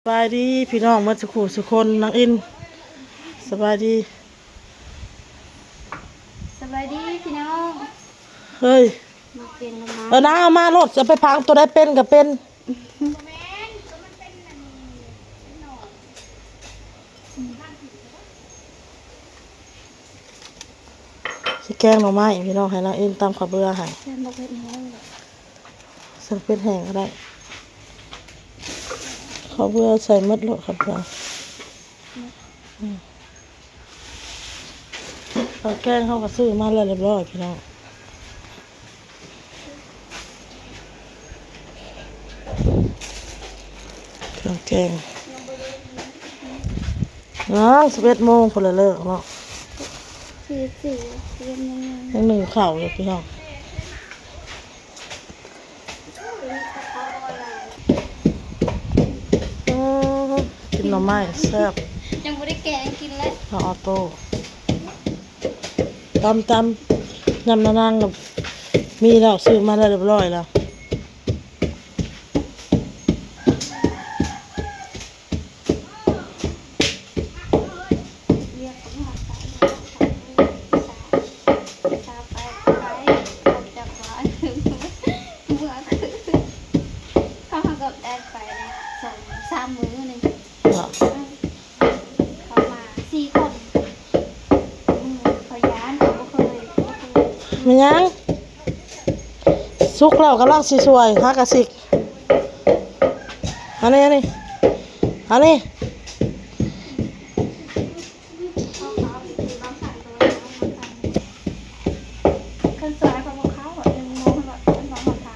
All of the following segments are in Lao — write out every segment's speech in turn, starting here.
ສະບາຍດີພີ່ນ້ອງໝົດສູ່ຜູ້ສູ່ຄົນ. ນາງອິນ ສະບາຍດີ. ສະບາຍດີພີ່ນ້ອງ. ເຮີ້ຍ ມາແກງໜໍ່ໄມ້. ເອີ ນາງເອົາມາໂລດ ຈະໄປຜັງ ຕົວໃດເປັນກໍເປັນ. ຊິແກງໜໍ່ໄມ້ພີ່ນ້ອງ ໃຫ້ນາງອິນຕຳເຂົ້າເບືອໃຫ້. ແກງບໍ່ເຜັດແຮງດອກ ໃສ່ເຜັດແຮງກໍໄດ້. ເຂົ້າເບືອໃສ່ໝົດໂລດ ເຂົ້າເບືອ. ອືມ ເຂົ້າແກງເຮົາກໍຊື້ມາແລ້ວຮຽບຮ້ອຍພີ່ນ້ອງ. ເຄື່ອງແກງ ຍັງສິບເອັດໂມງພຸ້ນລະເລີກເນາະ. ສິບເອັດ ສິບເອັດໂມງ ຍັງໜຶ້ງເຂົ້າຢູ່ພີ່ນ້ອງ. ອືມ ກິນໜໍ່ໄມ້ແຊບ. ຍັງບໍ່ໄດ້ແກງ ກິນແລ້ວ ເອົາໂຕ້. ຕຳ ຕຳ ຍຳນາງກໍມີແລ້ວ ຊື້ມາແລ້ວຮຽບຮ້ອຍແລ້ວ. ເຮົາກໍໄດ້ໄປສອງສາມມື້ນີ້ ເນາະ ເຂົ້າມາສີ່ຄົນ. ອືມ ເຂົາຢ້ານ ເຂົາບໍ່ເຄີຍ ບໍ່ເຄີຍ. ແມ່ນຫຍັງ? ສຸກແລ້ວກຳລັງຊິຊ່ວຍ ຫາກະຊິກ. ອັນນີ້ ອັນນີ້ ອັນນີ້. ຄັນຊອຍເຂົາບໍ່ເຂົ້າ ຍັງມອງວ່າເພິ່ນວ່າເຮົາຖ້າ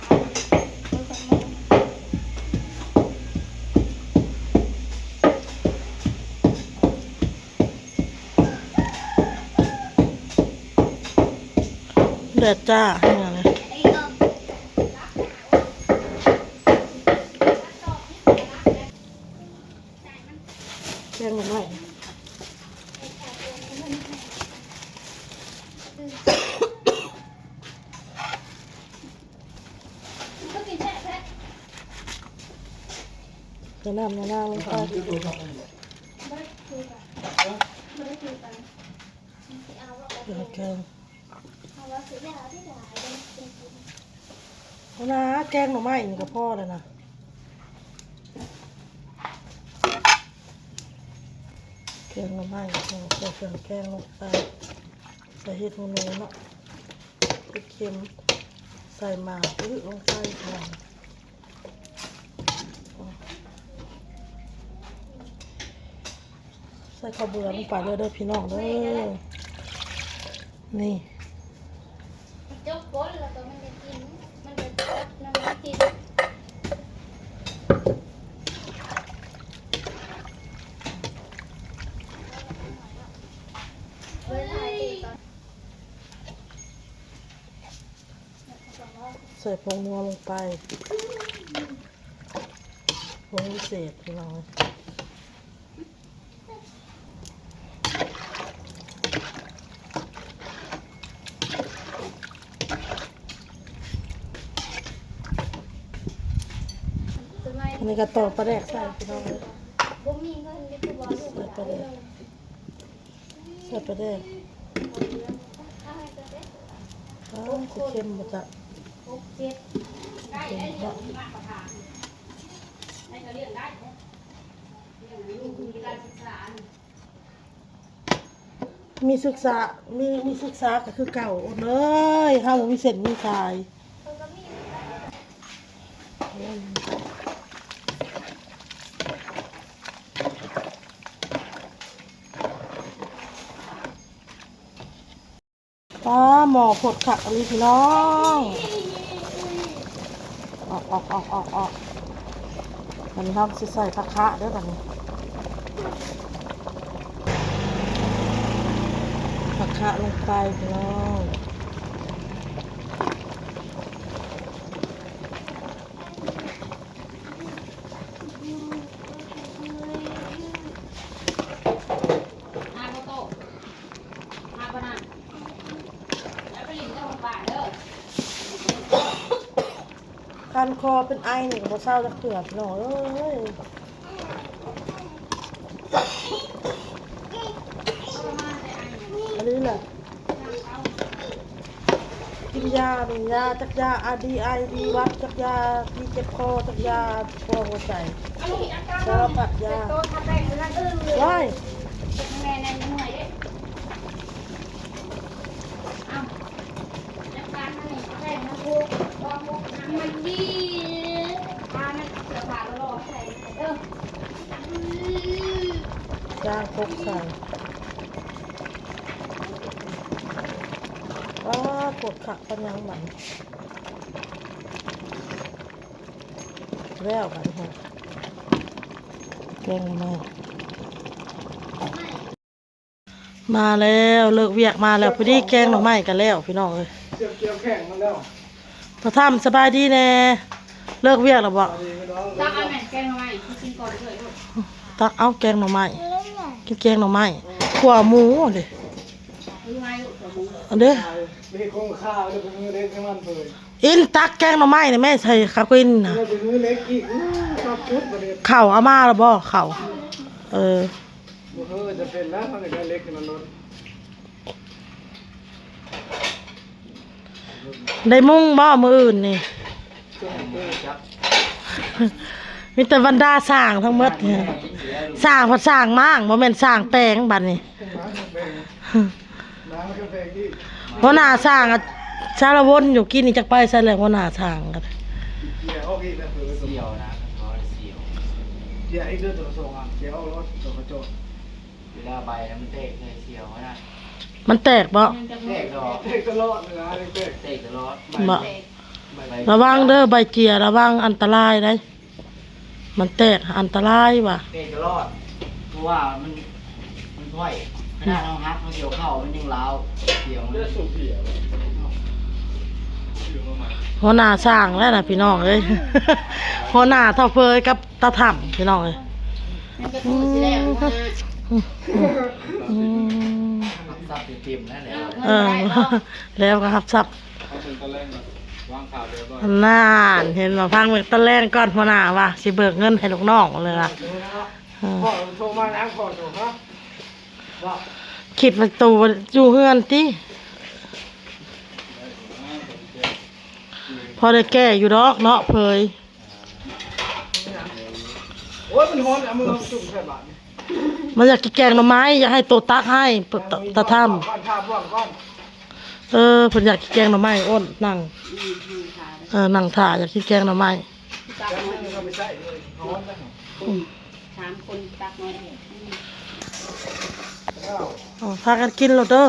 ແດດຈ້າແຮງເລີຍ. ແກງໜໍ່ໄມ້ ໃສ່ນ້ຳຍານາງລົງໄປ ແກງ. ເອົານາ ແກງໜໍ່ໄມ້ນີ້ກໍພໍແລ້ວນະ ແກງໜໍ່ໄມ້ ເອົາເຄື່ອງແກງລົງໄປ ໃສ່ເຫັດຫູໜູເນາະ ເຜັດເຄັມ ໃສ່ໝາກອຶລົງໄປ. ໃສ່ເຂົ້າເບືອລົງໄປເລີຍເດີພີ່ນ້ອງເດີ ນີ້ ມັນຈົກກົ້ນແລ້ວກໍມັນຈະກິນ ມັນຈະຈັບນ້ຳມັນກິນ. ໃສ່ຜົງນົວລົງໄປ ຜົງວິເສດພີ່ນ້ອງ. ອັນນີ້ກໍຕອກປາແດກໃສ່ພີ່ນ້ອງເອີຍ ບໍ່ມີເງິນ ໃສ່ປາແດກ. ໃສ່ປາແດກ ອ້າວ ຊິເຄັມບໍ່ຈັກ ເຄັມເນາະ ມີສຶກສາ ມີ ມີສຶກສາກໍຄືເກົ່າ ໂອດເອີຍ ເຮົາບໍ່ມີເສັ້ນມີສາຍ. ປ້າ ໝໍ້ຟົດຄັກອີ່ຫຼີພີ່ນ້ອງ ອອກໆໆໆໆ. ບັດນີ້ເຮົາຊິໃສ່ຜັກຄະເດີບັດນີ້ ຜັກຄະລົງໄປພີ່ນ້ອງ. ຄັນຄໍເປັນໄອນີ້ກໍບໍ່ເຊົາຈັກເທື່ອພີ່ນ້ອງເອີຍ. ຢາຈັກຢາ ອາ ດີ ໄອ ດີ ຫວັດ ຈັກຢາທີ່ເຈັບຄໍ ຈັກຢາປົວຫົວໃຈ ສາລະພັດຢາ. ວ້າຍ ຈ້າງປົກໃສ່. ອ້າ ປົກຄັກປານຫຍັງບັດນີ້. ແລ້ວບັດນີ້ ແກງໜໍ່ໄມ້ ມາແລ້ວ ເລີກວຽກມາແລ້ວ ພໍດີແກງໜໍ່ໄມ້ກໍແລ້ວ ພີ່ນ້ອງເອີຍ. ຕາທຳ ສະບາຍດີແດ່ ເລີກວຽກແລ້ວບໍ່? ຕັກເອົາແມ່ນແກງໜໍ່ໄມ້ ກິນກ່ອນເອີຍ. ຕັກເອົາແກງໜໍ່ໄມ້ ກິນແກງໜໍ່ໄມ້ ຂົ້ວໝູເດ້ ເອີ ເດ້ ອິນຕັກແກງໜໍ່ໄມ້ນີ້ແມ່ ໃສ່ຂາວກິນນະ. ເຂົ້າເອົາມາແລ້ວບໍ່? ເຂົ້າ ເອີ ໄດ້ມຸງບໍ່ມື້ອື່ນນີ້? ມີແຕ່ບັນດາຊ່າງທັງໝົດນີ້ ຊ່າງພັດຊ່າງມ້າງ ບໍ່ແມ່ນຊ່າງແປງບັດນີ້. ຫົວໜ້າຊ່າງ ສາລະວົນຢູ່ ກີ້ນີ້ຈັກໄປໃສແລ້ວ ຫົວໜ້າຊ່າງກໍໄດ້. ມັນແຕກບໍ່? ແຕກຕະຫຼອດ ແຕກຕະຫຼອດ ບໍ່ ລະວັງເດີ ໃບເຈຍ ລະວັງອັນຕະລາຍໄດ໋ ມັນແຕກອັນຕະລາຍວ່າ. ແຕກຕະຫຼອດ ເພາະວ່າມັນ ມັນພອຍ ຂະໜາດເຮົາຫັກ ເຮົາຊິເອົາເຂົ້າ ມັນຍັງລາວ ສຽວ ຫົວໜ້າຊ່າງແລ້ວນະ ພີ່ນ້ອງເອີຍ ຫົວໜ້າເຖົ້າເຜີຍກັບຕາທຳ ພີ່ນ້ອງເອີຍ. ມັນກະຄືຊິແລ້ວ ອືມ ອືມ ເອີ ແລ້ວກໍຮັບຊັບ. ນັ້ນ ເຫັນບໍ່? ຟັງເບິ່ງຕອນແລງກ່ອນ ຫົວໜ້າວ່າຊິເບີກເງິນໃຫ້ລູກນ້ອງເລີຍວ່າ. ເອີ ພໍ່ໂທມານະ ພໍ່ໂທມາ ຄິດວ່າໂຕຢູ່ເຮືອນຕິ ພໍໄດ້ແກ້ຢູ່ດອກເນາະເຜີຍ. ໂອ້ຍ ມັນຮ້ອນ ເອົາມືຈຸ່ມໃສ່ບາດນີ້. ມັນຢາກກິນແກງໜໍ່ໄມ້ ຢາກໃຫ້ໂຕຕັກໃຫ້ ຕາ ຕາທຳ ເອີ ເພິ່ນຢາກກິນແກງໜໍ່ໄມ້ ໂອ້ນ ນັ່ງ ເອີ ນັ່ງຖ້າ ຢາກກິນແກງໜໍ່ໄມ້. ສາມຄົນຕັກໜ້ອຍ ເອົາ ພາກັນກິນໂລດເດີ.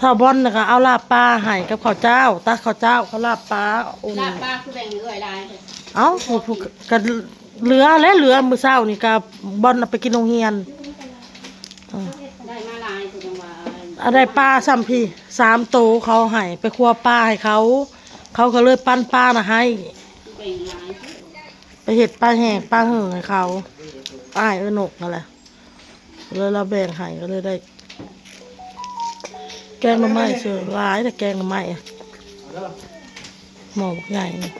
ທ້າວບອນນະກະເອົາລາບປາໃຫ້ກັບເຂົ້າເຈົ້າ ຕັກເຂົ້າເຈົ້າ ເຂົ້າລາບປາ ໂອ້ ລາບປາຄືແບ່ງໃຫ້ເອື້ອຍຫຼາຍແທ້. ເອົ້າ ຜູ້ ຜູ້ ກະເຫຼືອແຫຼະ ເຫຼືອມື້ເຊົ້ານີ້ກະບອນເອົາໄປກິນໂຮງຮຽນ. ເອີ ໄດ້ມາຫຼາຍຄືຈັ່ງວ່າ ອາ ໄດ້ປາຊ່ຳພີ້ ສາມໂຕ ເຂົາໃຫ້ໄປຄົວປາໃຫ້ເຂົາ ເຂົາກະເລີຍປັນປານະໃຫ້ ແບ່ງຫຼາຍ ໄປເຮັດປາແຫ້ງປາເຫີງໃຫ້ເຂົາ ອ້າຍເອື້ອນົກຫັ້ນແຫຼະ. ເລີຍລາວແບ່ງໃຫ້ ກໍເລີຍໄດ້ແກງໜໍ່ໄມ້ເສີມຫຼາຍ ແຕ່ແກງໜໍ່ໄມ້ ໝໍ້ບັກໃຫຍ່ນີ້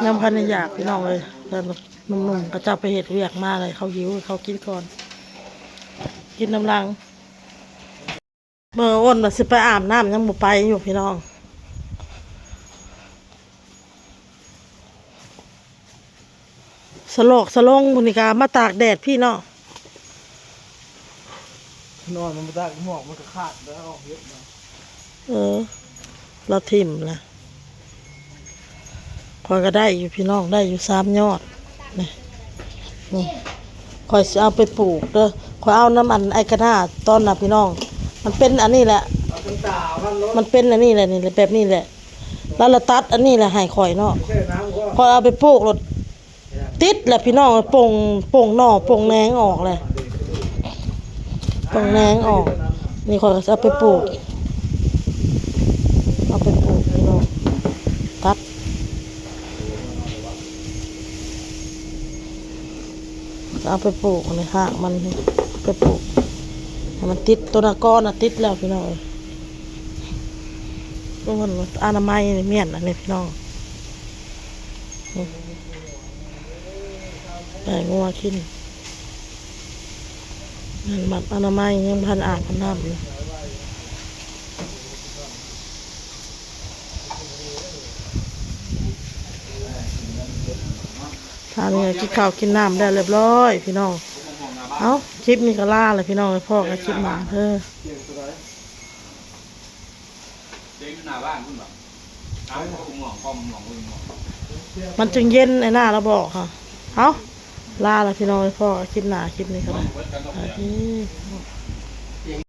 ຍັງບໍ່ທັນໄດ້ຢາກ ພີ່ນ້ອງເອີຍ. ແຕ່ໜຸ່ມໆ ເຂົາເຈົ້າໄປເຮັດວຽກມາແລ້ວ ເຂົາຫິວ ເຂົາກິນກ່ອນ ກິນນຳຫຼັງ. ເບິ່ງອ້ນວ່າຊິໄປອາບນ້ຳ ຍັງບໍ່ໄປຢູ່ ພີ່ນ້ອງ. ສະຫຼອກສະຫຼົງ ມື້ນີ້ກະມາຕາກແດດພີ້ເນາະ ນອນມັນບໍ່ຕາກ ໝອກມັນກະຂາດແລ້ວ ເຮັດນະ. ເອີ ລາວຖິ້ມລະ ຂ້ອຍກະໄດ້ຢູ່ ພີ່ນ້ອງ ໄດ້ຢູ່ສາມຍອດ ນີ້ ນີ້ ຂ້ອຍຊິເອົາໄປປູກເດີ ຂ້ອຍເອົານຳອັນໄອ້ກະໜ້າຕອນນະ ພີ່ນ້ອງ ມັນເປັນອັນນີ້ແຫຼະ ມັນເປັນອັນນີ້ແຫຼະ ນີ້ແຫຼະ ແບບນີ້ແຫຼະ. ລາວລະຕັດອັນນີ້ແຫຼະໃຫ້ຂ້ອຍເນາະ ຂ້ອຍເອົາໄປປູກໂລດ ຕິດແຫຼະພີ່ນ້ອງ ປົ່ງ ປົ່ງໜໍ່ ປົ່ງແໜງອອກແຫຼະ ປົ່ງແໜງອອກ. ນີ້ຂ້ອຍກະຊິເອົາໄປປູກ ເອົາໄປປູກພີ່ນ້ອງ ຕັດ ເອົາໄປປູກ ອັນນີ້ຮາກມັນ ເອົາໄປປູກໃຫ້ມັນຕິດ ໂຕນະກອນນະຕິດແລ້ວພີ່ນ້ອງເອີຍ. ໂອ້ ອະນາໄມນີ້ ມ້ຽນອັນນີ້ພີ່ນ້ອງ ນີ້ ໄປງົວກິນ ແມ່ນບັດອະນາໄມ ຍັງບໍ່ທັນອາບນ້ຳຢູ່. ອັນນີ້ກໍກິນເຂົ້າກິນນ້ຳແລ້ວຮຽບຮ້ອຍພີ່ນ້ອງ. ເອົ້າ ຄລິບນີ້ກໍລາແລ້ວພີ່ນ້ອງ ພໍ້ກັນຄລິບໜ້າເດີ. ມັນຈຶ່ງເຢັນ ໄອ້ໜ້າລາວບອກຫະ. ເອົ້າ ລາແລ້ວພີ່ນ້ອງ ພໍ້ກັນຄລິບໜ້າ ຄລິບນີ້ກໍໄດ້ ສະບາຍດີ.